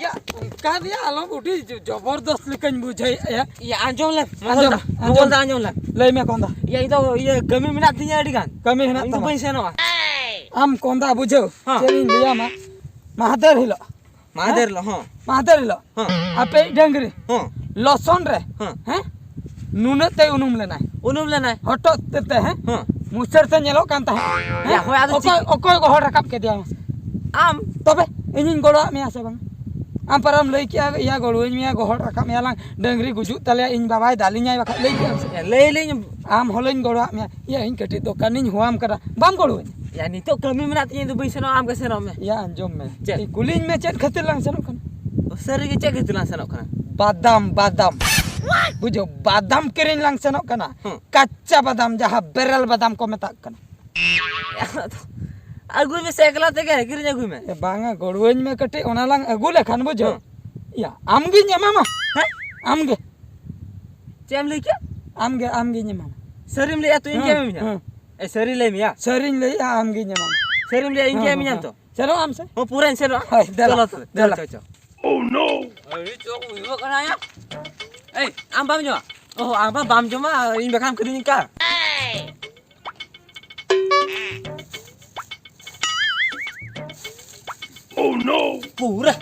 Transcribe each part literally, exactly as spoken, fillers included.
ᱭᱟ, ᱚᱱᱠᱟ ᱫᱚᱭᱟ ᱟᱞᱚᱢ ᱩᱰᱤ ᱡᱚ- ᱡᱚᱵᱚᱨᱫᱚᱥ ᱞᱮᱠᱟᱧ ᱵᱩᱡᱷᱟᱹᱣᱮᱫᱼᱟ᱾ ᱭᱟ, ᱟᱸᱡᱚᱢ ᱞᱮᱢ, ᱟᱸᱡᱚᱢ, ᱢᱚᱜᱚᱞ ᱫᱟ, ᱟᱸᱡᱚᱢ᱾ ᱢᱚᱜᱚᱞ ᱫᱟ, ᱟᱸᱡᱚᱢ ᱞᱮᱢ᱾ ᱞᱟᱹᱭ ᱢᱮ ᱠᱚᱸᱫᱟ᱾ ᱭᱟ, ᱤᱧ ᱫᱚ ᱤᱭᱟᱹ ᱠᱟᱹᱢᱤ ᱢᱮᱱᱟᱜ ᱛᱤᱧᱟᱹ ᱟᱹᱰᱤ ᱜᱟᱱ᱾ ᱠᱟᱹᱢᱤ ᱦᱮᱱᱟᱜ ᱤᱧ ᱫᱚ ᱛᱟᱢᱟ? ᱵᱟᱹᱧ ᱥᱮᱱᱚᱜᱼᱟ᱾ ᱟᱢ ᱠᱚᱸᱫᱟ ᱵᱩᱡᱷᱟᱹᱣ, ᱦᱮᱸ᱾ ᱪᱮᱫ ᱤᱧ ᱞᱟᱹᱭᱟᱢᱟ? ᱢᱟᱦᱫᱮᱨ ᱦᱤᱞᱳᱜ᱾ ᱢᱟᱦᱫᱮᱨ ᱦᱮᱸ? ᱦᱤᱞᱳᱜ, ᱦᱚᱸ᱾ ᱢᱟᱦᱫᱮᱨ ᱦᱤᱞᱳᱜ᱾ ᱦᱚᱸ᱾ ᱟᱯᱮᱭᱤᱡ ᱰᱟᱹᱝᱨᱤ ᱦᱚᱸ᱾ ᱞᱚᱥᱚᱱ ᱨᱮ, ᱦᱚᱸ᱾ ᱦᱮᱸ? ᱱᱩᱱᱟᱹᱜ ᱛᱮᱭ ᱩᱱᱩᱢ ᱞᱮᱱᱟᱭ᱾ ᱩᱱᱩᱢ ᱞᱮᱱᱟᱭ᱾ ᱦᱚᱴᱚᱜ ᱛᱮ, ᱛᱮ, ᱦᱮᱸ? ᱦᱚᱸ᱾ ᱢᱩᱪᱟᱹᱨ ᱛᱮ ᱧᱮᱞᱚᱜ ᱠᱟᱱ ᱛᱟᱦᱮᱸᱫ᱾ ᱦᱮᱸ? ᱭᱟ, ᱦᱳᱭ, ᱟᱫᱚ ᱚᱠᱚᱭ, ᱪᱮᱫ? ᱚᱠᱚᱭ ᱜᱚᱦᱚᱲ ᱨᱟᱠᱟᱵ ᱠᱮᱫᱮᱭᱟ ᱢᱟᱥᱮ? ᱟᱢ᱾ ᱛᱚᱵᱮ ᱤᱧᱤᱧ ᱜᱚᱲᱚᱣᱟᱜ ᱢᱮᱭᱟ ᱥᱮ ᱵᱟᱝ? ᱟᱢ ᱯᱟᱨᱟᱢ ᱞᱟᱹᱭ ᱠᱮᱜᱼᱟ, ᱭᱟ, ᱜᱚᱲᱚᱣᱟᱹᱧ ᱢᱮᱭᱟ, ᱜᱚᱦᱚᱲ ᱨᱟᱠᱟᱵ ᱢᱮᱭᱟ ᱞᱟᱝ, ᱰᱟᱹᱝᱨᱤ ᱜᱩᱡᱩᱜ ᱛᱟᱞᱮᱭᱟ, ᱤᱧ ᱵᱟᱵᱟᱭ ᱫᱟᱞᱤᱧᱟᱭ ᱵᱟᱠᱷᱟᱡ, ᱞᱟᱹᱭ ᱠᱮᱜᱼᱟᱢ ᱥᱮ? ᱭᱟ, ᱞᱟᱹᱭ ᱞᱟᱹᱭ᱾ ᱟᱢ ᱦᱚᱞᱮᱧ ᱜᱚᱲᱚᱣᱟᱜ ᱢᱮᱭᱟ᱾ ᱭᱟ, ᱤᱧ ᱠᱟᱹᱴᱤᱡ ᱫᱚᱠᱟᱱᱤᱧ ᱦᱚᱦᱚᱣᱟᱢ ᱠᱟᱱᱟ, ᱵᱟᱢ ᱜᱚᱲᱚᱣᱟᱹᱧᱟ? ᱭᱟ, ᱱᱤᱛᱚᱜ ᱠᱟᱹᱢᱤ ᱢᱮᱱᱟᱜ ᱛᱤᱧᱟᱹ, ᱤᱧ ᱫᱚ ᱵᱟᱹᱧ ᱥᱮᱱᱚᱜᱼᱟ, ᱟᱢ ᱜᱮ ᱥᱮᱱᱚᱜ ᱢᱮ᱾ ᱭᱟ, ᱟᱸᱡᱚᱢ ᱢᱮ᱾ ᱪᱮᱫ? ᱤᱧ ᱠᱩᱞᱤᱧ ᱢᱮ, ᱪᱮᱫ ᱠᱷᱟᱹᱛᱤᱨ ᱞᱟᱝ ᱥᱮᱱᱚᱜ ᱠᱟᱱᱟ? ᱚ, ᱥᱟᱹᱨᱤ ᱜᱮ, ᱪᱮᱫ ᱠᱷᱟᱹᱛᱤᱨ ᱞᱟᱝ ᱥᱮᱱᱚᱜ ᱠᱟᱱᱟ? ᱵᱟᱫᱟᱢ, ᱵᱟᱫᱟᱢ᱾ ᱵᱩᱡᱷᱟᱹᱣ, ᱵᱟᱫᱟᱢ ᱠᱤᱨᱤᱧ ᱞᱟᱝ ᱥᱮᱱᱚᱜ ᱠᱟᱱᱟ᱾ ᱦᱩᱸ᱾ ᱠᱟᱪᱪᱟ ᱵᱟᱫᱟᱢ, ᱡᱟᱦᱟᱸ ᱵᱮᱨᱮᱞ ᱵᱟᱫᱟᱢ ᱠᱚ ᱢᱮᱛᱟᱜ ᱠᱟᱱᱟ᱾ ᱟᱹᱜᱩᱭ ᱢᱮᱥᱮ, ᱮᱠᱞᱟ ᱛᱮᱜᱮ ᱠᱤᱨᱤᱧ ᱟᱹᱜᱩᱭ ᱢᱮ᱾ ᱮ, ᱵᱟᱝᱟ, ᱜᱚᱲᱚᱣᱟᱹᱧ ᱢᱮ ᱠᱟᱹᱴᱤᱡ, ᱚᱱᱟ ᱞᱟᱝ ᱟᱹᱜᱩ ᱞᱮᱠᱷᱟᱱ, ᱵᱩᱡᱷᱟᱹᱣ᱾ ᱦᱩᱸ᱾ ᱭᱟ, ᱟᱢᱜᱤᱧ ᱮᱢᱟᱢᱟ᱾ ᱦᱮᱸ? ᱟᱢᱜᱮ᱾ ᱪᱮᱫ ᱮᱢ ᱞᱟᱹᱭ ᱠᱮᱫ? ᱟᱢᱜᱮ, ᱟᱢᱜᱤᱧ ᱮᱢᱟᱢᱟ᱾ ᱥᱟᱹᱨᱤᱢ ᱞᱟᱹᱭᱮᱫᱼᱟ ᱛᱚ ᱤᱧ ᱜᱮ ᱦᱮᱸ, ᱮᱢᱟᱹᱧᱟ? ᱦᱮᱸ᱾ ᱮ, ᱥᱟᱹᱨᱤ ᱞᱟᱹᱭ ᱢᱮᱭᱟ᱾ ᱥᱟᱹᱨᱤᱧ ᱞᱟᱹᱭᱮᱫᱼᱟ, ᱟᱢᱜᱤᱧ ᱮᱢᱟᱢᱟ᱾ ᱥᱟᱹᱨᱤᱢ ᱞᱟᱹᱭᱮᱫᱼᱟ, ᱤᱧ ᱜᱮ ᱦᱮᱸ, ᱮᱢᱟᱹᱧᱟᱢ ᱦᱮᱸ᱾ ᱛᱚ? ᱥᱮᱱᱚᱜ ᱟᱢ ᱥᱮ? ᱦᱚᱸ, ᱯᱩᱨᱟᱹᱧ ᱥᱮᱱᱚᱜᱼᱟ᱾ ᱦᱳᱭ, ᱫᱮᱞᱟ᱾ ᱪᱚᱞᱚ ᱛᱚᱵᱮ, ᱫᱮᱞᱟ᱾ ᱪᱚ, ᱪᱚ, ᱪᱚ᱾ Oh no! ᱟᱹᱰᱤ ᱪᱚ ᱩᱭᱦᱟᱹᱨᱚᱜ ᱠᱟᱱᱟ ᱭᱟ᱾ ᱮᱭ, ᱟᱢ ᱵᱟᱢ ᱡᱚᱢᱟ? ᱚ, ᱟᱢ ᱵᱟ ᱵᱟᱢ ᱡᱚᱢᱟ, ᱤᱧ ᱵᱟᱠᱷᱨᱟᱢ ᱠᱤᱨᱤᱧ ᱠᱟᱜᱼᱟ? Oh no! ᱯᱩᱨᱟᱹ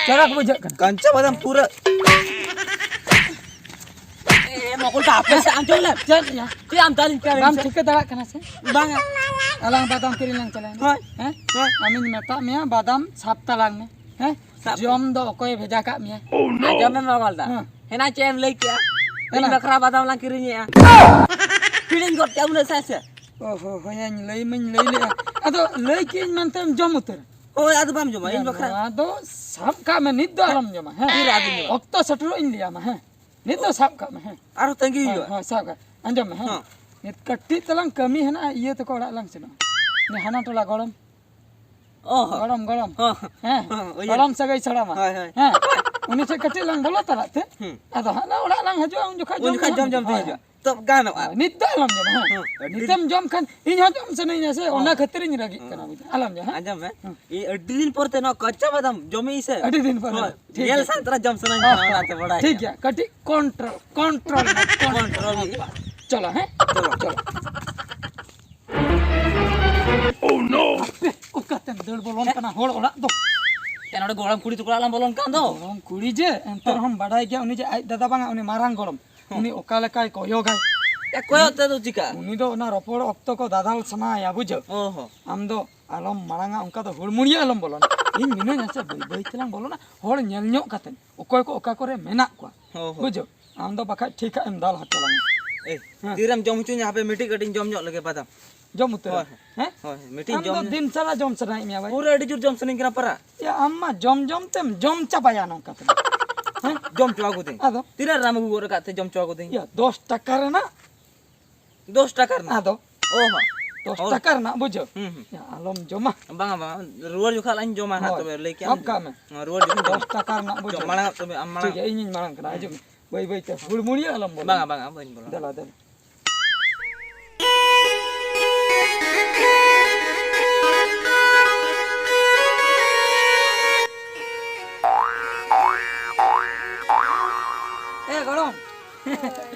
ᱪᱚᱨᱚᱠ ᱵᱩᱡᱷᱟᱹᱜ ᱠᱟᱱᱟ᱾ ᱠᱟᱧᱪᱟ ᱵᱟᱫᱟᱢ ᱯᱩᱨᱟᱹ᱾ ᱮ, ᱢᱚᱠᱚᱞ ᱫᱟ, ᱟᱯᱮ ᱥᱮᱫ ᱟᱸᱡᱚᱢ ᱞᱮᱢ᱾ ᱪᱮᱫ ᱭᱟ? ᱪᱮᱫ ᱟᱢ ᱫᱟᱞᱤᱧ ᱯᱮ ᱵᱟᱢ ᱟᱹᱞᱤᱧ ᱥᱮᱫ? ᱴᱷᱤᱠᱟᱹ ᱫᱟᱲᱮᱭᱟᱜ ᱠᱟᱱᱟ ᱥᱮ? ᱵᱟᱝᱟ᱾ ᱟᱞᱟᱝ ᱵᱟᱫᱟᱢ ᱠᱤᱨᱤᱧ ᱞᱟᱝ ᱪᱟᱞᱟᱣᱮᱱᱟ᱾ ᱦᱳᱭ᱾ ᱦᱮᱸ? ᱦᱳᱭ᱾ ᱟᱢᱤᱧ ᱢᱮᱛᱟᱜ ᱢᱮᱭᱟ, ᱵᱟᱫᱟᱢ ᱥᱟᱵ ᱛᱟᱞᱟᱝ ᱢᱮ᱾ ᱦᱮᱸ? ᱥᱟᱵ᱾ ᱡᱚᱢ ᱫᱚ ᱚᱠᱚᱭᱮ ᱵᱷᱮᱡᱟ ᱠᱟᱜ ᱢᱮᱭᱟ? ᱟᱸᱡᱚᱢ ᱢᱮ ᱢᱚᱜᱚᱞ ᱫᱟ᱾ ᱦᱮᱸ᱾ ᱦᱮᱱᱟ ᱪᱮᱫ ᱮᱢ ᱞᱟᱹᱭ ᱠᱮᱜᱼᱟ? ᱦᱮᱱᱟ᱾ ᱤᱧ ᱵᱟᱠᱷᱨᱟ ᱵᱟᱫᱟᱢ ᱞᱟᱝ ᱠᱤᱨᱤᱧᱮᱜᱼᱟ᱾ ᱦᱤᱲᱤᱧ ᱜᱚᱫ ᱠᱮᱜᱼᱟ ᱩᱱᱟᱹᱜ ᱥᱟᱭ ᱥᱮ᱾ ᱚ ᱦᱚ, ᱦᱳᱭ, ᱤᱧ ᱞᱟᱹᱭ ᱢᱟᱧ ᱞᱟᱹᱭ ᱞᱮᱜᱼᱟ᱾ ᱟᱫᱚ ᱞᱟᱹᱭ ᱠᱮᱜᱼᱟᱹᱧ ᱢᱮᱱᱛᱮᱢ ᱡᱚᱢ ᱩᱛᱟᱹᱨᱟ᱾ ᱦᱳᱭ, ᱟᱫᱚ ᱵᱟᱢ ᱡᱚᱢᱟ, ᱤᱧ ᱵᱟᱠᱷᱨᱟ᱾ ᱱᱚᱣᱟ ᱫᱚ ᱥᱟᱵ ᱠᱟᱜ ᱢᱮ, ᱱᱤᱛ ᱫᱚ ᱟᱞᱚᱢ ᱡᱚᱢᱟ, ᱦᱮᱸ? ᱛᱤᱨᱮ ᱟᱫᱚᱧ ᱡᱚᱢᱟ? ᱚᱠᱛᱚ ᱥᱮᱴᱮᱨᱚᱜ ᱤᱧ ᱞᱟᱹᱭᱟᱢᱟ, ᱦᱮᱸ? ᱱᱤᱛ ᱫᱚ ᱥᱟᱵ ᱠᱟᱜ ᱢᱮ, ᱦᱮᱸ? ᱟᱨᱦᱚᱸ ᱛᱟᱺᱜᱤ ᱦᱳᱭ, ᱦᱩᱭᱩᱜᱼᱟ᱾ ᱦᱳᱭ, ᱥᱟᱵ ᱠᱟᱜ, ᱟᱸᱡᱚᱢ ᱢᱮ, ᱦᱮᱸ? ᱦᱚᱸ᱾ ᱱᱤᱛ ᱠᱟᱹᱴᱤᱡ ᱛᱟᱞᱟᱝ ᱠᱟᱹᱢᱤ ᱦᱮᱱᱟᱜᱼᱟ, ᱤᱭᱟᱹ ᱛᱟᱠᱚ ᱚᱲᱟᱜ ᱞᱟᱝ ᱥᱮᱱᱚᱜᱼᱟ᱾ ᱩᱱᱤ ᱦᱟᱱᱟ ᱴᱚᱞᱟ ᱜᱚᱲᱚᱢ, ᱚ ᱦᱚᱸ᱾ ᱜᱚᱲᱚᱢ, ᱜᱚᱲᱚᱢ᱾ ᱦᱚᱸ᱾ ᱦᱮᱸ, ᱦᱚᱸ, ᱩᱭᱦᱟᱹᱨ᱾ ᱜᱚᱲᱚᱢ ᱥᱟᱹᱜᱟᱹᱭ ᱥᱟᱲᱟᱢᱟ᱾ ᱦᱳᱭ, ᱦᱳᱭ᱾ ᱦᱮᱸ, ᱩᱱᱤ ᱴᱷᱮᱡ ᱠᱟᱹᱴᱤᱡ ᱞᱟᱝ ᱵᱚᱞᱚ ᱛᱟᱨᱟᱜ ᱛᱮ, ᱦᱩᱸ᱾ ᱟᱫᱚ ᱦᱟᱸᱜ ᱞᱟᱝ ᱚᱲᱟᱜ ᱞᱟᱝ ᱦᱤᱡᱩᱜᱼᱟ, ᱩᱱ ᱡᱚᱠᱷᱟᱡ ᱩᱱ ᱡᱚᱢ ᱡᱚᱠᱷᱟᱡ ᱡᱚᱢ ᱡᱚᱢ ᱛᱮ ᱦᱳᱭ, ᱦᱤᱡᱩᱜᱼᱟ᱾ ᱦᱳᱭ᱾ ᱛᱚ ᱜᱟᱱᱚᱜᱼᱟ᱾ ᱱᱤᱛ ᱫᱚ ᱟᱞᱚᱢ ᱡᱚᱢᱟ, ᱦᱮᱸ᱾ ᱦᱮᱸ, ᱟᱹᱰᱤ ᱱᱤᱛᱮᱢ ᱡᱚᱢ ᱠᱷᱟᱱ ᱤᱧ ᱦᱚᱸ ᱡᱚᱢ ᱥᱟᱱᱟᱧᱟ ᱥᱮ, ᱦᱮᱸ᱾ ᱚᱱᱟ ᱠᱷᱟᱹᱛᱤᱨ ᱤᱧ ᱨᱟᱹᱜᱤᱜ ᱠᱟᱱᱟ, ᱵᱩᱡᱷᱟᱹᱣ? ᱟᱞᱚᱢ ᱡᱚᱢᱟ, ᱦᱮᱸ? ᱟᱸᱡᱚᱢ ᱢᱮ, ᱦᱮᱸ᱾ ᱤᱧ ᱟᱹᱰᱤ ᱫᱤᱱ ᱯᱚᱨ ᱛᱮ ᱱᱚᱣᱟ ᱠᱟᱪᱟ ᱵᱟᱫᱟᱢ ᱡᱚᱢᱮᱧ ᱥᱮ᱾ ᱟᱹᱰᱤ ᱫᱤᱱ ᱯᱚᱨ᱾ ᱦᱳᱭ, ᱴᱷᱤᱠ ᱧᱮᱞ ᱜᱮᱭᱟ, ᱥᱟᱶ ᱴᱷᱤᱠ᱾ ᱛᱚᱨᱟ ᱡᱚᱢ ᱥᱟᱱᱟᱧ ᱦᱮᱸ, ᱠᱟᱱᱟ, ᱦᱮᱸ᱾ ᱚᱱᱟᱛᱮ ᱵᱟᱲᱟᱭ ᱴᱷᱤᱠ ᱠᱟᱱᱟ᱾ ᱜᱮᱭᱟ, ᱠᱟᱹᱴᱤᱡ control, control ᱢᱮ, control᱾ Control ᱜᱮ᱾ ᱪᱚᱞᱚ, ᱦᱮᱸ? ᱪᱚᱞᱚ᱾ ᱪᱚᱞᱚ᱾ Oh no! ᱟᱯᱮ, ᱚᱠᱟᱛᱮᱢ ᱫᱟᱹᱲ ᱵᱚᱞᱚᱱ ᱠᱟᱱᱟ ᱦᱚᱲ ᱚᱲᱟᱜ ᱫᱚ? ᱮ, ᱱᱚᱰᱮ ᱜᱚᱲᱚᱢ ᱠᱩᱲᱤ ᱛᱟᱠᱚ ᱚᱲᱟᱜ ᱞᱟᱝ ᱵᱚᱞᱚᱱ ᱠᱟᱱ ᱫᱚ᱾ ᱜᱚᱲᱚᱢ ᱠᱩᱲᱤ ᱡᱮ, ᱮᱱᱛᱮ ᱦᱮᱸ᱾ ᱨᱮᱦᱚᱸᱢ ᱵᱟᱰᱟᱭ ᱜᱮᱭᱟ, ᱩᱱᱤ ᱡᱮ ᱟᱡ ᱫᱟᱫᱟ ᱵᱟᱝᱟ, ᱩᱱᱤ ᱢᱟᱨᱟᱝ ᱜᱚᱲᱚᱢ᱾ ᱦᱮᱸ᱾ ᱩᱱᱤ ᱚᱠᱟ ᱞᱮᱠᱟᱭ ᱠᱚᱭᱚᱜᱟᱭ᱾ ᱮ, ᱠᱚᱭᱚᱜ ᱛᱮ ᱫᱚ ᱪᱤᱠᱟ? ᱩᱱᱤ ᱫᱚ ᱚᱱᱟ ᱨᱚᱯᱚᱲ ᱚᱠᱛᱚ ᱠᱚ ᱫᱟᱫᱟᱞ ᱥᱟᱱᱟᱭᱟ, ᱵᱩᱡᱷᱟᱹᱣ? ᱚ ᱦᱚᱸ᱾ ᱟᱢ ᱫᱚ ᱟᱞᱚᱢ ᱢᱟᱲᱟᱝᱟ, ᱚᱱᱠᱟ ᱫᱚ ᱦᱩᱲᱢᱩᱲᱤᱭᱟᱹ ᱟᱞᱚᱢ ᱵᱚᱞᱚᱱᱟ᱾ ᱤᱧ ᱢᱤᱱᱟᱹᱧᱟ ᱥᱮ, ᱵᱟᱹᱭ ᱵᱟᱹᱭ ᱛᱮᱞᱟᱝ ᱵᱚᱞᱚᱱᱟ, ᱦᱚᱲ ᱧᱮᱞ ᱧᱚᱜ ᱠᱟᱛᱮ, ᱚᱠᱚᱭ ᱠᱚ ᱚᱠᱟ ᱠᱚᱨᱮ ᱢᱮᱱᱟᱜ ᱠᱚᱣᱟ᱾ ᱦᱳᱭ, ᱦᱳᱭ᱾ ᱵᱩᱡᱷᱟᱹᱣ? ᱟᱢ ᱫᱚ ᱵᱟᱠᱷᱟᱡ ᱴᱷᱤᱠ ᱦᱟᱸᱜ ᱮᱢ ᱫᱟᱞ ᱦᱚᱪᱚ ᱞᱟᱝᱟ᱾ ᱮᱭ, ᱦᱮᱸ᱾ ᱛᱤᱨᱮᱢ ᱡᱚᱢ ᱦᱚᱪᱚᱧᱟ? ᱦᱟᱯᱮ ᱢᱤᱫᱴᱤᱡ ᱠᱟᱹᱴᱤᱡ ᱤᱧ ᱡᱚᱢ ᱧᱚᱜ ᱞᱮᱜᱮ ᱵᱟᱫᱟᱢ᱾ ᱡᱚᱢ ᱩᱛᱟᱹᱨ᱾ ᱦᱳᱭ, ᱦᱮᱸ? ᱦᱳᱭ, ᱢᱤᱫᱴᱤᱡ ᱟᱢ ᱡᱚᱢ ᱫᱚ ᱧᱚᱜ᱾ ᱫᱤᱱ ᱥᱟᱨᱟ ᱡᱚᱢ ᱥᱟᱱᱟᱭᱮᱫ ᱢᱮᱭᱟ ᱵᱟᱭ? ᱯᱩᱨᱟᱹ ᱟᱹᱰᱤ ᱡᱳᱨ ᱡᱚᱢ ᱥᱟᱱᱟᱧ ᱠᱟᱱᱟ ᱯᱟᱨᱟ᱾ ᱭᱟ, ᱟᱢ ᱢᱟ ᱡᱚᱢ ᱡᱚᱢ ᱛᱮᱢ ᱡᱚᱢ ᱪᱟᱵᱟᱭᱟ ᱱᱚᱝᱠᱟ ᱛᱮ᱾ ᱦᱮᱸ? ᱡᱚᱢ ᱪᱚᱣᱟ ᱠᱚᱫᱤᱧ᱾ ᱟᱫᱚ? ᱛᱤᱱᱟᱹᱜ ᱨᱮᱢ ᱟᱹᱜᱩ ᱜᱚᱫ ᱟᱠᱟᱫ ᱛᱮ ᱡᱚᱢ ᱪᱚᱣᱟ ᱠᱚᱫᱤᱧ? ᱭᱟ, ᱫᱚᱥ ᱴᱟᱠᱟ ᱨᱮᱱᱟᱜ᱾ ᱫᱚᱥ ᱴᱟᱠᱟ ᱨᱮᱱᱟᱜ? ᱟᱫᱚ? ᱚ ᱦᱚᱸ᱾ ᱫᱚᱥ ᱚ᱾ ᱴᱟᱠᱟ ᱨᱮᱱᱟᱜ, ᱵᱩᱡᱷᱟᱹᱣ? ᱦᱩᱸ, ᱦᱩᱸ᱾ ᱭᱟ, ᱟᱞᱚᱢ ᱡᱚᱢᱟ᱾ ᱵᱟᱝᱟ, ᱵᱟᱝᱟ, ᱨᱩᱣᱟᱹᱲ ᱡᱚᱠᱷᱟᱜ ᱞᱟᱝ ᱡᱚᱢᱟ ᱦᱟᱸᱜ, ᱦᱳᱭ᱾ ᱛᱚᱵᱮ ᱞᱟᱹᱭ ᱠᱮᱜ ᱥᱟᱵ ᱟᱢ᱾ ᱠᱟᱜ ᱢᱮ᱾ ᱦᱚᱸ, ᱨᱩᱣᱟᱹᱲ ᱡᱚᱠᱷᱚᱱ ᱡᱚᱢ᱾ ᱫᱚᱥ ᱴᱟᱠᱟ ᱨᱮᱱᱟᱜ, ᱵᱩᱡᱷᱟᱹᱣ? ᱢᱟᱲᱟᱝ ᱟᱜ ᱛᱚᱵᱮ, ᱟᱢ ᱢᱟᱲᱟᱝ᱾ ᱴᱷᱤᱠ ᱜᱮᱭᱟ, ᱤᱧᱤᱧ ᱢᱟᱲᱟᱝ ᱠᱟᱱᱟ, ᱦᱤᱡᱩᱜ ᱢᱮ᱾ ᱵᱟᱹᱭ ᱵᱟᱹᱭ ᱛᱮ, ᱦᱩᱲᱢᱩᱲᱤᱭᱟᱹ ᱟᱞᱚᱢ ᱵᱚᱞᱚᱱᱟ᱾ ᱵᱟᱝᱟ, ᱵᱟᱝᱟ, ᱵᱟᱹᱧ ᱵᱚᱞᱚᱱᱟ᱾ ᱫᱮᱞᱟ, ᱫᱮᱞᱟ᱾ ᱮ ᱜᱚᱲᱚᱢ᱾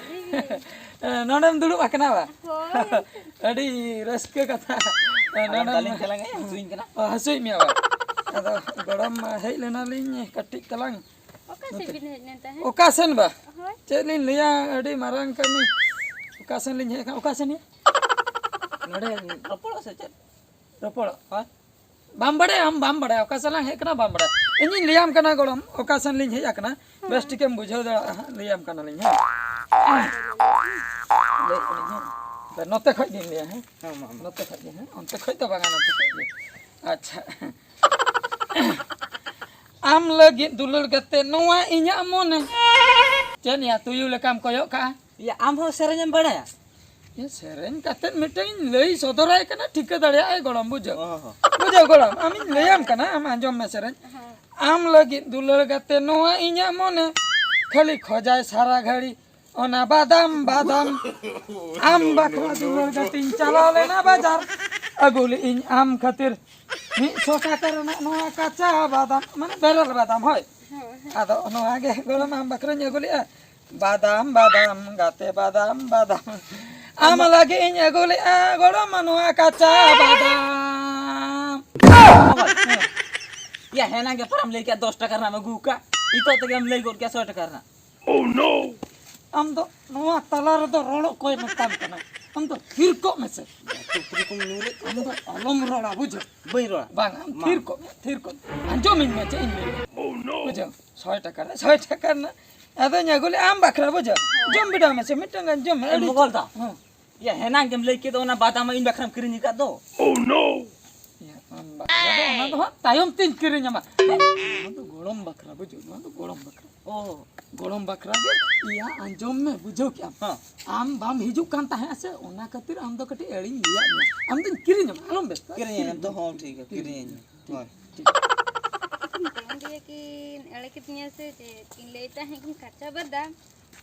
ᱮ, ᱱᱚᱰᱮᱢ ᱫᱩᱲᱩᱵ ᱟᱠᱟᱱᱟ ᱵᱟ? ᱦᱳᱭ᱾ ᱟᱹᱰᱤ ᱨᱟᱹᱥᱠᱟᱹ ᱠᱟᱛᱷᱟ᱾ ᱮ, ᱟᱫᱚ ᱱᱚᱰᱮᱢ ᱫᱟᱞᱤᱧ ᱪᱟᱞᱟᱝ ᱮ, ᱦᱟᱹᱥᱩᱧ ᱠᱟᱱᱟ᱾ ᱚ, ᱦᱟᱹᱥᱩᱭᱮᱫ ᱢᱮᱭᱟ ᱵᱟ? ᱟᱫᱚ ᱜᱚᱲᱚᱢ ᱦᱮᱡ ᱞᱮᱱᱟᱞᱤᱧ ᱠᱟᱹᱴᱤᱡ ᱛᱟᱞᱟᱝ᱾ ᱚᱠᱟ ᱥᱮᱫ ᱱᱚᱛᱮ᱾ ᱵᱤᱱ ᱦᱮᱡ ᱞᱮᱱ ᱛᱟᱦᱮᱸᱫ? ᱚᱠᱟ ᱥᱮᱱ ᱵᱟ? ᱦᱳᱭ᱾ ᱪᱮᱫ ᱞᱤᱧ ᱞᱟᱹᱭᱟ, ᱟᱹᱰᱤ ᱢᱟᱨᱟᱝ ᱠᱟᱹᱢᱤ᱾ ᱚᱠᱟ ᱥᱮᱱ ᱞᱤᱧ ᱦᱮᱡ ᱟᱠᱟᱱᱟ? ᱚᱠᱟ ᱥᱮᱱ ᱭᱟ? ᱱᱚᱰᱮ ᱨᱚᱯᱚᱲᱚᱜ ᱥᱮ ᱪᱮᱫ? ᱨᱚᱯᱚᱲᱚᱜ? ᱦᱳᱭ᱾ ᱵᱟᱢ ᱵᱟᱲᱟᱭᱟ, ᱟᱢ ᱵᱟᱢ ᱵᱟᱲᱟᱭᱟ, ᱚᱠᱟ ᱥᱮᱫ ᱞᱟᱝ ᱦᱮᱡ ᱠᱟᱱᱟ ᱵᱟᱢ ᱵᱟᱲᱟᱭᱟ᱾ ᱤᱧᱤᱧ ᱞᱟᱹᱭᱟᱢ ᱠᱟᱱᱟ ᱜᱚᱲᱚᱢ, ᱚᱠᱟ ᱥᱮᱱ ᱞᱤᱧ ᱦᱮᱡ ᱟᱠᱟᱱᱟ, ᱵᱮᱥ ᱴᱷᱤᱠᱮᱢ ᱵᱩᱡᱷᱟᱹᱣ ᱫᱟᱲᱮᱭᱟᱜᱼᱟ ᱦᱟᱸᱜ, ᱞᱟᱹᱭᱟᱢ ᱠᱟᱱᱟᱞᱤᱧ, ᱦᱮᱸ᱾ ᱞᱟᱹᱭᱮᱫ ᱠᱟᱹᱱᱟᱹᱧ, ᱦᱮᱸ᱾ ᱱᱚᱛᱮ ᱠᱷᱚᱡ ᱜᱤᱧ ᱞᱟᱹᱭᱟ, ᱦᱮᱸ᱾ ᱦᱮᱸ, ᱢᱟ, ᱢᱟ᱾ ᱱᱚᱛᱮ ᱠᱷᱚᱡ ᱜᱮ, ᱦᱮᱸ, ᱚᱱᱛᱮ ᱠᱷᱚᱡ ᱫᱚ ᱵᱟᱝᱟ, ᱱᱚᱛᱮ ᱠᱷᱚᱡ ᱜᱮ᱾ ᱟᱪᱪᱷᱟ᱾ ᱟᱢ ᱞᱟᱹᱜᱤᱫ ᱫᱩᱞᱟᱹᱲ ᱠᱟᱛᱮ ᱱᱚᱣᱟ ᱤᱧᱟᱹᱜ ᱢᱚᱱᱮ᱾ ᱪᱮᱫ ᱭᱟ, ᱛᱩᱭᱩ ᱞᱮᱠᱟᱢ ᱠᱚᱭᱚᱜ ᱠᱟᱜᱼᱟ? ᱭᱟ, ᱟᱢ ᱦᱚᱸ ᱥᱮᱨᱮᱧ ᱮᱢ ᱵᱟᱲᱟᱭᱟ? ᱭᱟ, ᱥᱮᱨᱮᱧ ᱠᱟᱛᱮ ᱢᱤᱫᱴᱟᱝ ᱤᱧ ᱞᱟᱹᱭ ᱥᱚᱫᱚᱨᱟᱭ ᱠᱟᱱᱟ, ᱴᱷᱤᱠᱟᱹ ᱫᱟᱲᱮᱭᱟᱜᱼᱟᱭ ᱜᱚᱲᱚᱢ, ᱵᱩᱡᱷᱟᱹᱣ? ᱚ ᱦᱚᱸ᱾ ᱵᱩᱡᱷᱟᱹᱣ ᱜᱚᱲᱚᱢ, ᱟᱢᱤᱧ ᱞᱟᱹᱭᱟᱢ ᱠᱟᱱᱟ, ᱟᱢ ᱟᱸᱡᱚᱢ ᱢᱮ ᱥᱮᱨᱮᱧ᱾ ᱦᱮᱸ᱾ ᱟᱢ ᱞᱟᱹᱜᱤᱫ ᱫᱩᱞᱟᱹᱲ ᱠᱟᱛᱮ ᱱᱚᱣᱟ ᱤᱧᱟᱹᱜ ᱢᱚᱱᱮ, ᱠᱷᱟᱹᱞᱤ ᱠᱷᱚᱡᱟᱭ ᱥᱟᱨᱟ ᱜᱷᱟᱹᱲᱤ, ᱚᱱᱟ ᱵᱟᱫᱟᱢ ᱵᱟᱫᱟᱢ ᱟᱢ ᱵᱟᱠᱷᱨᱟ ᱫᱩᱞᱟᱹᱲ ᱜᱟᱛᱮᱧ ᱪᱟᱞᱟᱣ ᱞᱮᱱᱟ ᱵᱟᱡᱟᱨ, ᱟᱹᱜᱩ ᱞᱮᱜ ᱤᱧ ᱟᱢ ᱠᱷᱟᱹᱛᱤᱨ ᱢᱤᱫ ᱥᱚ ᱴᱟᱠᱟ ᱨᱮᱱᱟᱜ ᱱᱚᱣᱟ ᱠᱟᱸᱪᱟ ᱵᱟᱫᱟᱢ, ᱢᱟᱱᱮ ᱵᱮᱨᱮᱞ ᱵᱟᱫᱟᱢ, ᱦᱳᱭ᱾ ᱦᱳᱭ᱾ ᱟᱫᱚ ᱱᱚᱣᱟ ᱜᱮ ᱜᱚᱲᱚᱢ ᱟᱢ ᱵᱟᱠᱷᱨᱟᱧ ᱟᱹᱜᱩ ᱞᱮᱜᱼᱟ, ᱵᱟᱫᱟᱢ ᱵᱟᱫᱟᱢ ᱜᱟᱛᱮ ᱵᱟᱫᱟᱢ ᱵᱟᱫᱟᱢ, ᱟᱢ ᱞᱟᱹᱜᱤᱫ ᱤᱧ ᱟᱹᱜᱩ ᱞᱮᱜᱼᱟ ᱜᱚᱲᱚᱢ ᱱᱚᱣᱟ ᱠᱟᱸᱪᱟ ᱵᱟᱫᱟᱢ᱾ ᱭᱟ, ᱦᱮᱱᱟᱝ ᱜᱮ ᱯᱟᱨᱟᱢ ᱞᱟᱹᱭ ᱠᱮᱫ ᱫᱚᱥ ᱴᱟᱠᱟ ᱨᱮᱱᱟᱜ ᱮᱢ ᱟᱹᱜᱩ ᱠᱟᱜ, ᱱᱤᱛᱚᱜ ᱛᱮᱜᱮᱢ ᱞᱟᱹᱭ ᱜᱚᱫ ᱠᱮᱫ ᱥᱚᱭ ᱴᱟᱠᱟ ᱨᱮᱱᱟᱜ᱾ Oh no! ᱟᱢ ᱫᱚ ᱱᱚᱣᱟ ᱛᱟᱞᱟ ᱨᱮᱫᱚ ᱨᱚᱲ ᱚᱠᱚᱭ ᱢᱮᱛᱟᱢ ᱠᱟᱱᱟ? ᱟᱢ ᱫᱚ ᱛᱷᱤᱨ ᱠᱚᱜ ᱢᱮᱥᱮ᱾ ᱛᱩᱯᱨᱤ ᱠᱚᱢ ᱧᱩᱨᱮᱫ ᱟᱢ ᱫᱚ ᱟᱞᱚᱢ ᱨᱚᱲᱟ, ᱵᱩᱡᱷᱟᱹᱣ? ᱵᱟᱹᱧ ᱨᱚᱲᱟ᱾ ᱵᱟᱝ, ᱟᱢ ᱢᱟ᱾ ᱛᱷᱤᱨ ᱠᱚᱜ ᱢᱮ, ᱛᱷᱤᱨ ᱠᱚᱜ ᱢᱮ᱾ ᱟᱸᱡᱚᱢᱤᱧ ᱢᱮ ᱪᱮᱫ ᱤᱧ ᱞᱟᱹᱭ᱾ Oh no! ᱵᱩᱡᱷᱟᱹᱣ? ᱥᱚᱭ ᱴᱟᱠᱟ ᱨᱮ, ᱥᱚᱭ ᱴᱟᱠᱟ ᱨᱮᱱᱟᱜ ᱟᱫᱚᱧ ᱟᱹᱜᱩ ᱞᱮᱜᱼᱟ ᱟᱢ ᱵᱟᱠᱷᱨᱟ, ᱵᱩᱡᱷᱟᱹᱣ? ᱡᱚᱢ ᱵᱤᱰᱟᱹᱣ ᱢᱮᱥᱮ, ᱢᱤᱫᱴᱟᱝ ᱜᱟᱱ ᱡᱚᱢ ᱢᱮ᱾ ᱮ, ᱟᱹᱰᱤ ᱢᱚᱜᱚᱞ ᱫᱟ᱾ ᱦᱮᱸ᱾ ᱭᱟ, ᱦᱮᱱᱟᱝ ᱜᱮᱢ ᱞᱟᱹᱭ ᱠᱮᱫ ᱫᱚ ᱚᱱᱟ ᱵᱟᱫᱟᱢ ᱤᱧ ᱵᱟᱠᱷᱨᱟᱢ ᱠᱤᱨᱤᱧ ᱟᱠᱟᱫ ᱫᱚ᱾ Oh no! ᱭᱟ, ᱟᱢ ᱵᱟᱠᱷᱨᱟ ᱫᱚ ᱚᱱᱟ ᱫᱚ ᱦᱟᱸᱜ ᱛᱟᱭᱚᱢ ᱛᱤᱧ ᱠᱤᱨᱤᱧ ᱟᱢᱟ᱾ ᱱᱚᱣᱟ ᱫᱚ ᱜᱚᱲᱚᱢ ᱵᱟᱠᱷᱨᱟ, ᱵᱩᱡᱷᱟᱹᱣ? ᱱᱚᱣᱟ ᱫᱚ ᱜᱚᱲᱚᱢ ᱵᱟᱠᱷᱨᱟ᱾ ᱚ᱾ ᱜᱚᱲᱚᱢ ᱵᱟᱠᱷᱨᱟ ᱜᱮ᱾ ᱭᱟ, ᱟᱸᱡᱚᱢ ᱢᱮ, ᱵᱩᱡᱷᱟᱹᱣ ᱠᱮᱜ ᱟᱢ? ᱦᱮᱸ᱾ ᱟᱢ ᱵᱟᱢ ᱦᱤᱡᱩᱜ ᱠᱟᱱ ᱛᱟᱦᱮᱸᱜᱼᱟ ᱥᱮ, ᱚᱱᱟ ᱠᱷᱟᱹᱛᱤᱨ ᱟᱢ ᱫᱚ ᱠᱟᱹᱴᱤᱡ ᱮᱲᱮᱧ ᱞᱟᱹᱭᱟᱫ ᱢᱮᱭᱟ᱾ ᱟᱢ ᱫᱚᱧ ᱠᱤᱨᱤᱧ ᱟᱢᱟ, ᱟᱞᱚᱢ ᱵᱮᱥᱛᱚᱜᱼᱟ᱾ ᱠᱤᱨᱤᱧ ᱟᱹᱧ ᱛᱚ, ᱦᱚᱸ, ᱴᱷᱤᱠ ᱜᱮᱭᱟ, ᱠᱤᱨᱤᱧ ᱟᱹᱧ᱾ ᱦᱳᱭ᱾ ᱢᱮᱱᱫᱤᱧ ᱠᱤᱱ ᱮᱲᱮ ᱠᱤᱫᱤᱧᱟ ᱥᱮ ᱪᱮᱫ? ᱠᱤᱱ ᱞᱟᱹᱭ ᱛᱟᱦᱮᱸᱫ ᱠᱤᱱ ᱠᱟᱸᱪᱟ ᱵᱟᱫᱟᱢ,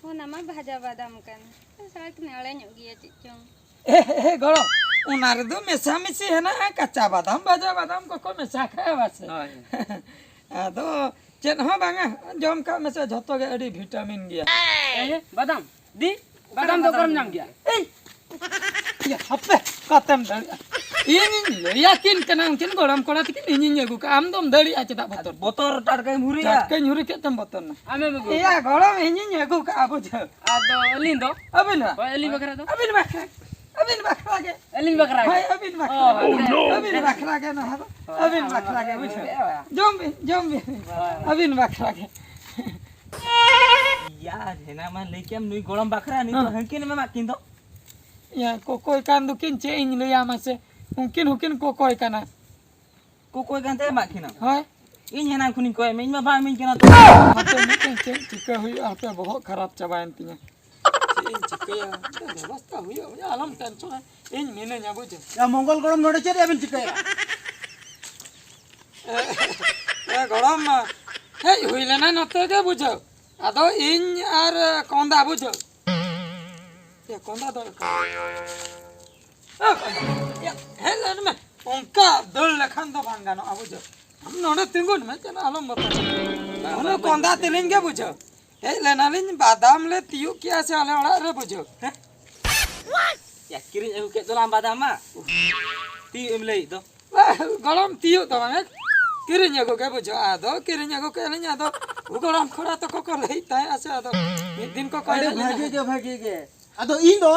ᱚᱱᱟ ᱢᱟ ᱵᱷᱟᱡᱟ ᱵᱟᱫᱟᱢ ᱠᱟᱱ᱾ ᱥᱟᱞᱟ ᱠᱤᱱ ᱮᱲᱮ ᱧᱚᱜ ᱜᱮᱭᱟ ᱪᱮᱫ ᱪᱚᱝ᱾ ᱮ, ᱮ, ᱜᱚᱲᱚᱢ, ᱚᱱᱟ ᱨᱮᱫᱚ ᱢᱮᱥᱟᱢᱤᱥᱤ ᱦᱮᱱᱟᱜᱼᱟ, ᱠᱟᱸᱪᱟ ᱵᱟᱫᱟᱢ, ᱵᱷᱟᱡᱟ ᱵᱟᱫᱟᱢ ᱠᱚᱠᱚ ᱢᱮᱥᱟ ᱠᱟᱜᱼᱟ, ᱵᱟᱥᱮ? ᱦᱳᱭ᱾ ᱟᱫᱚ ᱪᱮᱫ ᱦᱚᱸ ᱵᱟᱝᱟ, ᱡᱚᱢ ᱠᱟᱜ ᱢᱮᱥᱮ, ᱡᱷᱚᱛᱚ ᱜᱮ ᱟᱹᱰᱤ ᱵᱷᱤᱴᱟᱢᱤᱱ ᱜᱮᱭᱟ᱾ ᱮ, ᱵᱟᱫᱟᱢ, ᱫᱤ, ᱵᱟᱫᱟᱢ ᱫᱚ ᱚᱠᱟᱨᱮᱢ ᱧᱟᱢ ᱜᱮᱭᱟ? ᱮᱭ, ᱭᱟ, ᱦᱟᱯᱮ, ᱠᱟᱛᱮᱢ ᱫᱟᱲᱮᱭᱟᱜᱼᱟ᱾ ᱤᱧᱤᱧ ᱞᱟᱹᱭᱟᱠᱤᱱ ᱠᱟᱱᱟ, ᱩᱱᱠᱤᱱ ᱜᱚᱲᱚᱢ ᱠᱚᱲᱟ ᱛᱟᱹᱠᱤᱱ, ᱤᱧᱤᱧ ᱟᱹᱜᱩ ᱠᱟᱜᱼᱟ, ᱟᱢ ᱫᱚᱢ ᱫᱟᱲᱮᱭᱟᱜᱼᱟ, ᱪᱮᱫᱟᱜ ᱵᱚᱛᱚᱨ? ᱵᱚᱛᱚᱨ ᱴᱟᱴᱠᱟᱧ ᱦᱩᱨᱤᱭᱟ᱾ ᱴᱟᱴᱠᱟᱧ ᱦᱩᱨᱤ ᱠᱮᱫ ᱛᱮᱢ ᱵᱚᱛᱚᱨ ᱱᱟ᱾ ᱟᱢᱮᱢ ᱟᱹᱜᱩ ᱮᱭᱟ, ᱠᱟᱜᱼᱟ᱾ ᱜᱚᱲᱚᱢ, ᱤᱧᱤᱧ ᱟᱹᱜᱩ ᱠᱟᱜᱼᱟ, ᱵᱩᱡᱷᱟᱹᱣ᱾ ᱟᱫᱚ ᱟᱹᱞᱤᱧ ᱫᱚ? ᱟᱹᱵᱤᱱ ᱵᱟ? ᱦᱳᱭ, ᱟᱹᱞᱤᱧ ᱵᱟᱠᱷᱨᱟ ᱫᱚ? ᱟᱹᱵᱤᱱ ᱵᱟᱠᱷᱨᱟ, ᱟᱹᱵᱤᱱ ᱵᱟᱠᱷᱨᱟ ᱜᱮ᱾ ᱦᱳᱭ, ᱟᱹᱵᱤᱱ ᱵᱟᱠᱷᱨᱟ ᱚ, ᱜᱮ᱾ ᱦᱳᱭ᱾ ᱟᱹᱵᱤᱱ ᱵᱟᱠᱷᱨᱟ ᱜᱮ ᱱᱚᱣᱟ ᱫᱚ᱾ ᱦᱳᱭ᱾ ᱟᱹᱵᱤᱱ ᱵᱟᱠᱷᱨᱟ ᱜᱮ, ᱵᱩᱡᱷᱟᱹᱣ᱾ ᱦᱳᱭ᱾ ᱡᱚᱢ ᱵᱤᱱ, ᱡᱚᱢ ᱵᱤᱱ᱾ ᱦᱳᱭ᱾ ᱟᱹᱵᱤᱱ ᱵᱟᱠᱷᱨᱟ ᱜᱮ᱾ ᱭᱟ, ᱦᱮᱱᱟ ᱢᱟ ᱞᱟᱹᱭ ᱠᱮᱢ ᱱᱩᱭ ᱜᱚᱲᱚᱢ ᱵᱟᱠᱷᱨᱟ, ᱱᱩᱭ ᱫᱚ ᱦᱮᱸ᱾ ᱦᱟᱹᱱᱠᱤᱱ ᱮᱢᱟᱜ ᱠᱤᱱ ᱫᱚ᱾ ᱭᱟ, ᱠᱚᱠᱚᱭ ᱠᱟᱱ ᱫᱚᱠᱤᱱ, ᱪᱮᱫ ᱤᱧ ᱞᱟᱹᱭᱟ ᱢᱟᱥᱮ? ᱩᱱᱠᱤᱱ ᱦᱚᱸᱠᱤᱱ ᱠᱚᱠᱚᱭ ᱠᱟᱱᱟ᱾ ᱠᱚᱠᱚᱭ ᱠᱟᱱ ᱛᱮ ᱮᱢᱟᱜ ᱠᱤᱱᱟ᱾ ᱦᱳᱭ᱾ ᱤᱧ ᱦᱮᱱᱟᱝ ᱠᱷᱚᱱᱤᱧ ᱠᱚᱭ ᱢᱮ, ᱤᱧ ᱢᱟ ᱵᱟᱝ ᱤᱢᱟᱹᱧ ᱠᱟᱱᱟ ᱛᱚ᱾ ᱦᱟᱯᱮ ᱢᱤᱫᱴᱮᱱ ᱪᱮᱫ ᱪᱤᱠᱟᱹ ᱦᱩᱭᱩᱜᱼᱟ, ᱦᱟᱯᱮ ᱵᱚᱦᱚᱜ ᱠᱷᱟᱨᱟᱯ ᱪᱟᱵᱟᱭᱮᱱ ᱛᱤᱧᱟ᱾ ᱪᱮᱫ ᱤᱧ ᱪᱤᱠᱟᱹᱭᱟ? ᱢᱤᱫᱴᱮᱱ ᱵᱮᱵᱚᱥᱛᱟ ᱦᱩᱭᱩᱜᱼᱟ, ᱵᱚᱭᱦᱟ, ᱟᱞᱚᱢ ᱴᱮᱱᱥᱚᱱᱟ, ᱤᱧ ᱢᱤᱱᱟᱹᱧᱟ, ᱵᱩᱡᱷᱟᱹᱣ᱾ ᱭᱟ, ᱢᱚᱝᱜᱚᱞ ᱜᱚᱲᱚᱢ, ᱱᱚᱰᱮ ᱪᱮᱫ ᱨᱮᱭᱟᱜ ᱵᱤᱱ ᱪᱤᱠᱟᱹᱭᱟ? ᱮ, ᱮ, ᱜᱚᱲᱚᱢ ᱢᱟ ᱦᱮᱡ ᱦᱩᱭ ᱞᱮᱱᱟ ᱱᱚᱛᱮ ᱜᱮ, ᱵᱩᱡᱷᱟᱹᱣ᱾ ᱟᱫᱚ ᱤᱧ ᱟᱨ ᱠᱚᱸᱫᱟ ᱵᱩᱡᱷᱟᱹᱣ᱾ ᱭᱟ, ᱠᱚᱸᱫᱟ ᱫᱚ ᱚᱠᱟ? ᱮ, ᱠᱚᱸᱫᱟ᱾ ᱭᱟ, ᱦᱮᱡ ᱞᱮᱱ ᱢᱮ᱾ ᱚᱱᱠᱟ ᱫᱟᱹᱲ ᱞᱮᱠᱷᱟᱱ ᱫᱚ ᱵᱟᱝ ᱜᱟᱱᱚᱜᱼᱟ ᱵᱩᱡᱷᱟᱹᱣ᱾ ᱟᱢ ᱱᱚᱰᱮ ᱛᱤᱸᱜᱩᱱ ᱢᱮ, ᱪᱮᱫ ᱦᱚᱸ ᱟᱞᱚᱢ ᱵᱚᱛᱚᱨᱚᱜᱼᱟ᱾ ᱵᱟᱝ, ᱩᱱᱤ ᱵᱟᱝ, ᱵᱟᱝ᱾ ᱠᱚᱸᱫᱟ ᱛᱮᱞᱤᱧ ᱜᱮ ᱵᱩᱡᱷᱟᱹᱣ᱾ ᱦᱮᱡ ᱞᱮᱱᱟᱞᱤᱧ, ᱵᱟᱫᱟᱢ ᱞᱮ ᱛᱤᱭᱳᱜ ᱠᱮᱜᱼᱟ ᱥᱮ ᱟᱞᱮ ᱚᱲᱟᱜ ᱨᱮ ᱵᱩᱡᱷᱟᱹᱣ᱾ ᱦᱮᱸ? ᱭᱟ, ᱠᱤᱨᱤᱧ ᱟᱹᱜᱩ ᱠᱮᱫ ᱫᱚᱞᱟᱝ ᱵᱟᱫᱟᱢ ᱢᱟ᱾ ᱛᱤᱭᱳᱜ ᱮᱢ ᱞᱟᱹᱭᱮᱫ ᱫᱚ᱾ ᱵᱟᱦ, ᱜᱚᱲᱚᱢ ᱛᱤᱭᱳᱜ ᱫᱚ ᱵᱟᱝ, ᱠᱤᱨᱤᱧ ᱟᱹᱜᱩ ᱜᱮ ᱵᱩᱡᱷᱟᱹᱜᱼᱟ᱾ ᱟᱫᱚ ᱠᱤᱨᱤᱧ ᱟᱹᱜᱩ ᱠᱮᱫ ᱟᱹᱞᱤᱧ, ᱟᱫᱚ ᱜᱚᱲᱚᱢ ᱠᱚᱲᱟ ᱛᱟᱠᱚ ᱠᱚ ᱞᱟᱹᱭᱮᱫ ᱛᱟᱦᱮᱸᱜᱼᱟ ᱥᱮ, ᱟᱫᱚ ᱢᱤᱫ ᱫᱤᱱ ᱠᱚ ᱠᱚᱭ ᱟᱹᱰᱤ ᱞᱮᱫ ᱞᱤᱧᱟ᱾ ᱵᱷᱟᱹᱜᱤ ᱜᱮ, ᱵᱷᱟᱹᱜᱤ ᱜᱮ᱾ ᱟᱫᱚ ᱤᱧ ᱫᱚ?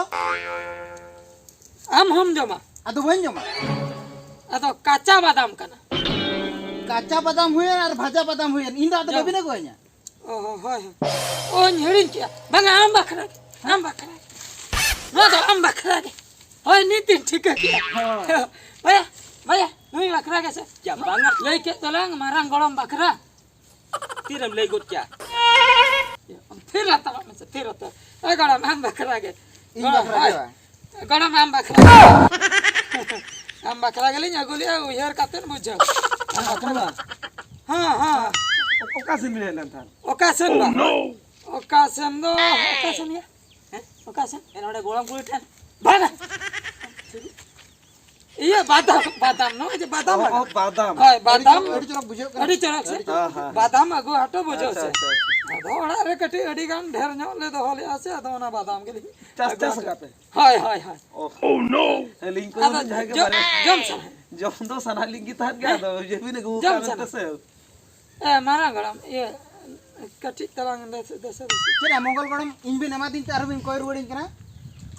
ᱟᱢ ᱦᱚᱢ ᱡᱚᱢᱟ? ᱟᱫᱚ ᱵᱟᱹᱧ ᱡᱚᱢᱟ᱾ ᱟᱫᱚ ᱠᱟᱸᱪᱟ ᱵᱟᱫᱟᱢ ᱠᱟᱱᱟ᱾ ᱠᱟᱸᱪᱟ ᱵᱟᱫᱟᱢ ᱦᱩᱭᱮᱱ ᱟᱨ ᱵᱷᱟᱡᱟ ᱵᱟᱫᱟᱢ ᱦᱩᱭᱮᱱ, ᱤᱧ ᱫᱚ ᱟᱫᱚ ᱡᱚᱢ᱾ ᱵᱟᱹᱵᱤᱱ ᱟᱹᱜᱩᱣᱟᱹᱧᱟ? ᱚ, ᱦᱳᱭ, ᱦᱳᱭ᱾ ᱚᱧ ᱦᱤᱲᱤᱧ ᱠᱮᱜᱼᱟ᱾ ᱵᱟᱝᱟ, ᱟᱢ ᱵᱟᱠᱷᱨᱟ ᱜᱮ, ᱟᱢ ᱵᱟᱠᱷᱨᱟ ᱜᱮ᱾ ᱱᱚᱣᱟ ᱫᱚ ᱟᱢ ᱵᱟᱠᱷᱨᱟ ᱜᱮ᱾ ᱦᱳᱭ, ᱱᱤᱛ ᱤᱧ ᱴᱷᱤᱠᱟᱹ ᱠᱮᱜᱼᱟ᱾ ᱦᱳᱭ᱾ ᱵᱟᱭᱟ, ᱵᱟᱭᱟ, ᱱᱩᱭ ᱵᱟᱠᱷᱨᱟ ᱜᱮ ᱥᱮ? ᱪᱟ, ᱵᱟᱝᱟ᱾ ᱞᱟᱹᱭ ᱠᱮᱫ ᱫᱚᱞᱟᱝ ᱢᱟᱨᱟᱝ ᱜᱚᱲᱚᱢ ᱵᱟᱠᱷᱨᱟ᱾ ᱛᱤᱨᱮᱢ ᱞᱟᱹᱭ ᱜᱚᱫ ᱠᱮᱜᱼᱟ? ᱛᱷᱤᱨ ᱦᱟᱛᱟᱲᱚᱜ ᱢᱮᱥᱮ, ᱛᱷᱤᱨ ᱦᱟᱛᱟᱲ᱾ ᱮ ᱜᱚᱲᱚᱢ, ᱟᱢ ᱵᱟᱠᱷᱨᱟ ᱜᱮ᱾ ᱤᱧ ᱵᱟᱠᱷᱨᱟ ᱜᱮ ᱦᱳᱭ᱾ ᱵᱟᱝ? ᱜᱚᱲᱚᱢ, ᱟᱢ ᱵᱟᱠᱷᱨᱟ ᱜᱮ᱾ ᱟᱢ ᱵᱟᱠᱷᱨᱟ ᱜᱮᱞᱤᱧ ᱟᱹᱜᱩ ᱞᱮᱜᱼᱟ, ᱩᱭᱦᱟᱹᱨ ᱠᱟᱛᱮᱫ ᱵᱩᱡᱷᱟᱹᱣ᱾ ᱟᱢ ᱵᱟᱠᱷᱨᱟ ᱜᱮ᱾ ᱦᱮᱸ, ᱦᱮᱸ᱾ ᱚᱠᱟ ᱥᱮᱱ ᱵᱤᱱ ᱦᱮᱡ ᱞᱮᱱ ᱛᱟᱦᱮᱸᱫ? ᱚᱠᱟ ᱥᱮᱱ ᱵᱟᱝ? ᱚᱠᱟ ᱥᱮᱱ ᱫᱚ, ᱚᱠᱟ ᱥᱮᱱ ᱭᱟ? ᱦᱮᱸ? ᱚᱠᱟ ᱥᱮᱱ? ᱮ, ᱱᱚᱰᱮ ᱜᱚᱲᱚᱢ ᱠᱩᱲᱤ ᱴᱷᱮᱱ᱾ ᱵᱟᱝᱟ᱾ ᱤᱭᱟᱹ, ᱵᱟᱫᱟᱢ, ᱵᱟᱫᱟᱢ, ᱱᱚᱜᱼᱚᱭ ᱡᱮ ᱵᱟᱫᱟᱢ ᱚ, ᱵᱟᱜᱟᱱ᱾ ᱚ, ᱵᱟᱫᱟᱢ᱾ ᱦᱳᱭ, ᱵᱟᱫᱟᱢ᱾ ᱟᱹᱰᱤ ᱪᱚᱨᱚᱠ, ᱟᱹᱰᱤ ᱪᱚᱨᱚᱠ ᱵᱩᱡᱷᱟᱹᱜ ᱠᱟᱱᱟ᱾ ᱟᱹᱰᱤ ᱪᱚᱨᱚᱠ ᱥᱮ? ᱦᱮᱸ, ᱦᱮᱸ᱾ ᱵᱟᱫᱟᱢ ᱟᱹᱜᱩ ᱦᱚᱴᱚ ᱵᱩᱡᱷᱟᱹᱣ ᱟᱪᱪᱷᱟ, ᱥᱮ? ᱟᱪᱪᱷᱟ, ᱟᱪᱪᱷᱟ᱾ ᱟᱫᱚ ᱚᱲᱟᱜ ᱨᱮ ᱠᱟᱹᱴᱤᱡ ᱟᱹᱰᱤ ᱜᱟᱱ ᱰᱷᱮᱨ ᱧᱚᱜ ᱞᱮ ᱫᱚᱦᱚ ᱞᱮᱜᱼᱟ ᱥᱮ, ᱟᱫᱚ ᱚᱱᱟ ᱵᱟᱫᱟᱢ ᱜᱮᱞᱤᱧ ᱪᱟᱥ, ᱟᱹᱜᱩ ᱪᱟᱥ ᱦᱚᱴᱚ ᱟᱠᱟᱫ ᱯᱮ? ᱦᱳᱭ, ᱦᱳᱭ, ᱦᱳᱭ᱾ ᱚ᱾ ᱟᱹᱞᱤᱧ ᱠᱚ ᱟᱫᱚ ᱡᱟᱦᱟᱸᱭ ᱜᱮ ᱡᱚᱢ, ᱵᱟᱨᱭᱟ ᱡᱚᱢ ᱥᱟᱱᱟ᱾ ᱡᱚᱢ ᱫᱚ ᱥᱟᱱᱟ ᱞᱤᱧ ᱜᱮ ᱛᱟᱦᱮᱸᱫ ᱜᱮ, ᱦᱮᱸ? ᱟᱫᱚ ᱤᱭᱟᱹ ᱵᱤᱱ ᱟᱹᱜᱩ ᱡᱚᱢ ᱟᱠᱟᱫ ᱥᱟᱱᱟ᱾ ᱢᱮᱱᱛᱮ ᱥᱮ? ᱮ, ᱢᱟᱨᱟᱝ ᱜᱚᱲᱚᱢ, ᱤᱭᱟᱹ, ᱠᱟᱹᱴᱤᱡ ᱛᱟᱞᱟᱝ ᱫᱮᱥᱮ, ᱫᱮᱥᱮ, ᱫᱮᱥᱮ᱾ ᱪᱮᱫ ᱭᱟ, ᱢᱚᱝᱜᱚᱞ ᱜᱚᱲᱚᱢ, ᱤᱧ ᱵᱤᱱ ᱮᱢᱟᱫᱤᱧ ᱛᱮ ᱟᱨᱦᱚᱸ ᱵᱤᱱ ᱠᱚᱭ ᱨᱩᱣᱟᱹᱲᱤᱧ ᱠᱟᱱᱟ?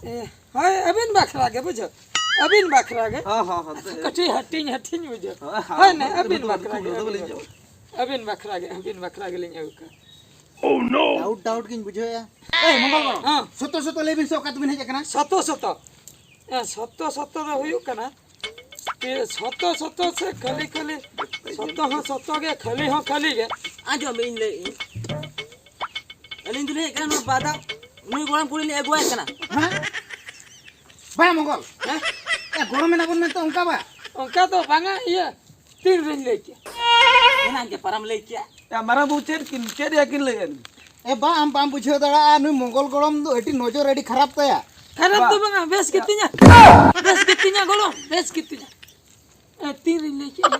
ᱮ, ᱦᱳᱭ, ᱟᱹᱵᱤᱱ ᱵᱟᱠᱷᱨᱟ ᱜᱮ, ᱵᱩᱡᱷᱟᱹᱣ? ᱟᱹᱵᱤᱱ ᱵᱟᱠᱷᱨᱟ ᱜᱮ᱾ ᱦᱚᱸ, ᱦᱚᱸ, ᱦᱚᱸ, ᱛᱮ- ᱠᱟᱹᱴᱤᱡ ᱦᱟᱹᱴᱤᱧ, ᱦᱟᱹᱴᱤᱧ, ᱵᱩᱡᱷᱟᱹᱣ? ᱦᱚᱸ, ᱦᱚᱸ, ᱦᱳᱭ, ᱱᱮ, ᱦᱚᱸ, ᱟᱹᱵᱤᱱ ᱦᱚᱸ, ᱵᱟᱠᱷᱨᱟ ᱦᱚᱸ, ᱜᱮ, ᱦᱚᱸ, ᱟᱹᱵᱤᱱ ᱦᱚᱸ᱾ ᱵᱟᱠᱷᱨᱟ᱾ ᱟᱹᱵᱤᱱ ᱵᱟᱠᱷᱨᱟ ᱜᱮ, ᱟᱹᱵᱤᱱ ᱵᱟᱠᱷᱨᱟ ᱜᱮᱞᱤᱧ ᱟᱹᱜᱩ ᱠᱟᱜᱼᱟ᱾ ᱰᱟᱣᱩᱴ, ᱰᱟᱣᱩᱴ ᱜᱤᱧ ᱵᱩᱡᱷᱟᱹᱣᱮᱫᱼᱟ᱾ ᱮᱭ, ᱢᱚᱝᱜᱚᱞ ᱜᱚᱲᱚᱢ, ᱦᱚᱸ᱾ ᱥᱚᱛᱚ, ᱥᱚᱛᱚ ᱞᱟᱹᱭ ᱵᱤᱱ ᱥᱮ, ᱚᱠᱟ ᱛᱮᱵᱤᱱ ᱦᱮᱡ ᱟᱠᱟᱱᱟ? ᱥᱚᱛᱚ, ᱥᱚᱛᱚ᱾ ᱮ, ᱥᱚᱛᱚ, ᱥᱚᱛᱚ ᱫᱚ ᱦᱩᱭᱩᱜ ᱠᱟᱱᱟ, ᱮ, ᱥᱚᱛᱚ, ᱥᱚᱛᱚ ᱥᱮ ᱠᱷᱟᱹᱞᱤ, ᱠᱷᱟᱹᱞᱤ? ᱥᱚᱛᱚ ᱦᱚᱸ ᱥᱚᱛᱚ ᱜᱮ, ᱠᱷᱟᱹᱞᱤ ᱦᱚᱸ ᱠᱷᱟᱹᱞᱤ ᱜᱮ᱾ ᱟᱸᱡᱚᱢ ᱢᱮ, ᱤᱧ ᱞᱟᱹᱭᱮᱫ ᱟᱹᱧ᱾ ᱟᱹᱞᱤᱧ ᱫᱚᱞᱤᱧ ᱦᱮᱡ ᱠᱟᱱᱟ ᱱᱚᱣᱟ ᱵᱟᱫᱟᱢ, ᱱᱩᱭ ᱜᱚᱲᱚᱢ ᱠᱩᱲᱤ ᱞᱤᱧ ᱟᱹᱜᱩᱣᱟᱭ ᱠᱟᱱᱟ᱾ ᱦᱮᱸ? ᱵᱟᱭᱟ ᱢᱚᱝᱜᱚᱞ᱾ ᱦᱮᱸ? ᱮ, ᱜᱚᱲᱚᱢ ᱮᱱᱟ ᱵᱚᱱ ᱢᱮᱱᱛᱮ ᱚᱱᱠᱟ ᱵᱟ? ᱚᱱᱠᱟ ᱫᱚ ᱵᱟᱝᱟ, ᱤᱭᱟᱹ, ᱛᱤᱱ ᱨᱮᱧ ᱞᱟᱹᱭ ᱠᱮᱜᱼᱟ? ᱮᱱᱟᱝ ᱜᱮ ᱯᱟᱨᱟᱢ ᱞᱟᱹᱭ ᱠᱮᱜᱼᱟ᱾ ᱭᱟ, ᱢᱟᱨᱟᱝ ᱵᱟᱹᱵᱩ, ᱪᱮᱫ ᱠᱤᱱ, ᱪᱮᱫ ᱭᱟ ᱠᱤᱱ ᱞᱟᱹᱭᱮᱫ? ᱮ ᱵᱟ, ᱟᱢ ᱵᱟᱢ ᱵᱩᱡᱷᱟᱹᱣ ᱫᱟᱲᱮᱭᱟᱜᱼᱟ, ᱱᱩᱭ ᱢᱚᱝᱜᱚᱞ ᱜᱚᱲᱚᱢ ᱫᱚ ᱟᱹᱰᱤ ᱱᱚᱡᱚᱨ ᱟᱹᱰᱤ ᱠᱷᱟᱨᱟᱯ ᱛᱟᱭᱟ᱾ ᱠᱷᱟᱨᱟᱯ ᱫᱚ ᱵᱟᱝᱟ, ᱵᱮᱥ ᱜᱮᱛᱤᱧᱟ᱾ ᱵᱮᱥ ᱜᱮᱛᱤᱧᱟ ᱜᱚᱲᱚᱢ, ᱵᱮᱥ ᱜᱮᱛᱤᱧᱟ᱾ ᱮ, ᱛᱤᱨᱤᱧ ᱞᱟᱹᱭ ᱠᱮᱜᱼᱟ?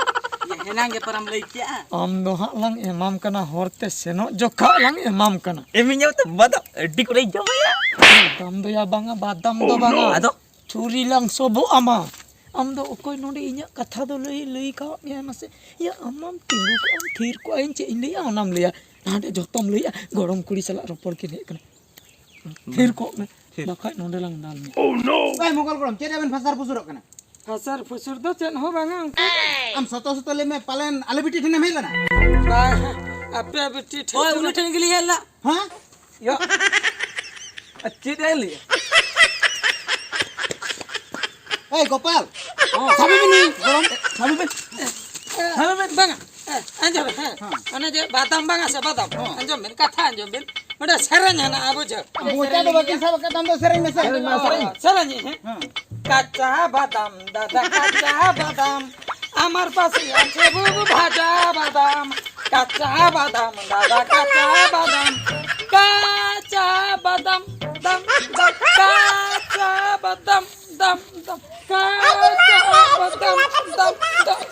ᱮᱱᱟᱝ ᱜᱮ ᱯᱟᱨᱟᱢ ᱞᱟᱹᱭ ᱠᱮᱜᱼᱟ᱾ ᱟᱢ ᱫᱚ ᱦᱟᱸᱜ ᱞᱟᱝ ᱮᱢᱟᱢ ᱠᱟᱱᱟ, ᱦᱚᱨ ᱛᱮ ᱥᱮᱱᱚᱜ ᱡᱚᱠᱷᱟᱜ ᱞᱟᱝ ᱮᱢᱟᱢ ᱠᱟᱱᱟ᱾ ᱮᱢᱤᱧ ᱧᱟᱢ ᱛᱮ ᱵᱟᱫᱟᱢ ᱟᱹᱰᱤ ᱠᱚᱨᱮᱧ ᱡᱚᱢᱟᱭᱟ᱾ ᱵᱟᱫᱟᱢ ᱫᱚᱭᱟ ᱵᱟᱝᱟ, ᱵᱟᱫᱟᱢ ᱫᱚ ᱵᱟᱝᱟ᱾ ᱟᱫᱚ? ᱪᱷᱩᱨᱤ ᱞᱟᱝ ᱥᱚᱵᱚᱜ ᱟᱢᱟ᱾ ᱟᱢ ᱫᱚ ᱚᱠᱚᱭ ᱱᱚᱰᱮ ᱤᱧᱟᱜ ᱠᱟᱛᱷᱟ ᱫᱚ ᱞᱟᱹᱭ, ᱞᱟᱹᱭ ᱠᱟᱣᱟᱫ ᱢᱮᱭᱟᱭ ᱢᱟᱥᱮ? ᱭᱟ, ᱟᱢ ᱢᱟᱢ ᱛᱤᱸᱜᱩ ᱠᱚᱜᱼᱟᱢ, ᱛᱷᱤᱨ ᱠᱚᱜᱼᱟ, ᱤᱧ ᱪᱮᱫ ᱤᱧ ᱞᱟᱹᱭᱟ, ᱚᱱᱟᱢ ᱞᱟᱹᱭᱟ᱾ ᱱᱟᱰᱮ ᱡᱚᱛᱚᱢ ᱞᱟᱹᱭᱟ, ᱜᱚᱲᱚᱢ ᱠᱩᱲᱤ ᱥᱟᱞᱟᱜ ᱨᱚᱯᱚᱲ ᱠᱤᱱ ᱦᱮᱡ ᱠᱟᱱᱟ᱾ ᱛᱷᱤᱨ ᱠᱚᱜ ᱢᱮ, ᱛᱷᱤᱨ᱾ ᱵᱟᱠᱷᱟᱡ ᱱᱚᱰᱮ ᱞᱟᱝ ᱫᱟᱞ ᱢᱮᱭᱟ᱾ ᱮᱭ ᱢᱚᱝᱜᱚᱞ ᱜᱚᱲᱚᱢ, ᱪᱮᱫ ᱨᱮᱵᱮᱱ ᱯᱷᱟᱥᱟᱨ ᱯᱷᱩᱥᱩᱨᱚᱜ ᱠᱟᱱᱟ? ᱯᱷᱟᱥᱟᱨ ᱯᱷᱩᱥᱩᱨ ᱫᱚ ᱪᱮᱫ ᱦᱚᱸ ᱵᱟᱝᱟ ᱚᱱᱠᱟ᱾ ᱟᱢ ᱥᱚᱛᱚ ᱥᱚᱛᱚ ᱞᱟᱹᱭ ᱢᱮ, ᱯᱟᱞᱮᱱ ᱟᱞᱮ ᱵᱤᱴᱤ ᱴᱷᱮᱱᱮᱢ ᱦᱮᱡ ᱞᱮᱱᱟ? ᱵᱟᱝ, ᱟᱯᱮ ᱵᱤᱴᱤ ᱴᱷᱮᱱ ᱦᱳᱭ, ᱫᱚ ᱩᱱᱤ ᱵᱟᱝ᱾ ᱴᱷᱮᱱ ᱜᱮᱞᱤᱧ ᱦᱮᱡ ᱞᱮᱱᱟ᱾ ᱦᱮᱸ? ᱭᱟ᱾ ᱟᱨ ᱪᱮᱫ ᱮ ᱞᱟᱹᱭᱟ? ᱮᱭ ᱜᱳᱯᱟᱞ, ᱦᱚᱸ᱾ ᱥᱟᱵᱤ ᱵᱤᱱ ᱜᱚᱲᱚᱢ, ᱥᱟᱵᱤ ᱵᱤᱱ᱾ ᱥᱟᱵᱤ ᱵᱤᱱ᱾ ᱵᱟᱝᱟ, ᱮ, ᱟᱸᱡᱚᱢ ᱵᱤᱱ, ᱦᱮᱸ᱾ ᱦᱮᱸ᱾ ᱚᱱᱮ ᱡᱮ ᱵᱟᱫᱟᱢ ᱵᱟᱝᱟ ᱥᱮ ᱵᱟᱫᱟᱢ, ᱦᱚᱸ᱾ ᱟᱸᱡᱚᱢ ᱵᱤᱱ, ᱠᱟᱛᱷᱟ ᱟᱸᱡᱚᱢ ᱵᱤᱱ᱾ ᱚᱸᱰᱮ ᱥᱮᱨᱮᱧ ᱦᱮᱱᱟᱜᱼᱟ, ᱵᱩᱡᱷᱟᱹᱣ᱾ ᱢᱚᱪᱟ ᱫᱚ ᱵᱟᱹᱠᱤᱱ ᱥᱟᱵ ᱟᱠᱟᱫ ᱛᱟᱢ ᱫᱚ ᱥᱮᱨᱮᱧ ᱢᱮᱥᱮ᱾ ᱦᱮᱸ, ᱢᱟ ᱥᱮᱨᱮᱧ᱾ ᱥᱮᱨᱮᱧ, ᱦᱮᱸ᱾ ᱦᱮᱸ᱾ ᱠᱟᱪᱟ ᱵᱟᱫᱟᱢ ᱫᱟᱫᱟ, ᱠᱟᱪᱟ ᱵᱟᱫᱟᱢ, ᱟᱢᱟᱨ ᱯᱟᱥᱮ ᱟᱪᱷᱮ ᱵᱩᱵᱩ ᱵᱷᱟᱡᱟ ᱵᱟᱫᱟᱢ, ᱠᱟᱪᱟ ᱵᱟᱫᱟᱢ ᱫᱟᱫᱟ, ᱠᱟᱪᱟ ᱵᱟᱫᱟᱢ, ᱠᱟᱪᱟ ᱵᱟᱫᱟᱢ, ᱫᱟᱢ, ᱫᱟᱢ, ᱠᱟᱪᱟ ᱵᱟᱫᱟᱢ, ᱫᱟᱢ, ᱫᱟᱢ, ᱠᱟᱪᱟ ᱵᱟᱫᱟᱢ, ᱫᱟᱢ, ᱫᱟᱢ᱾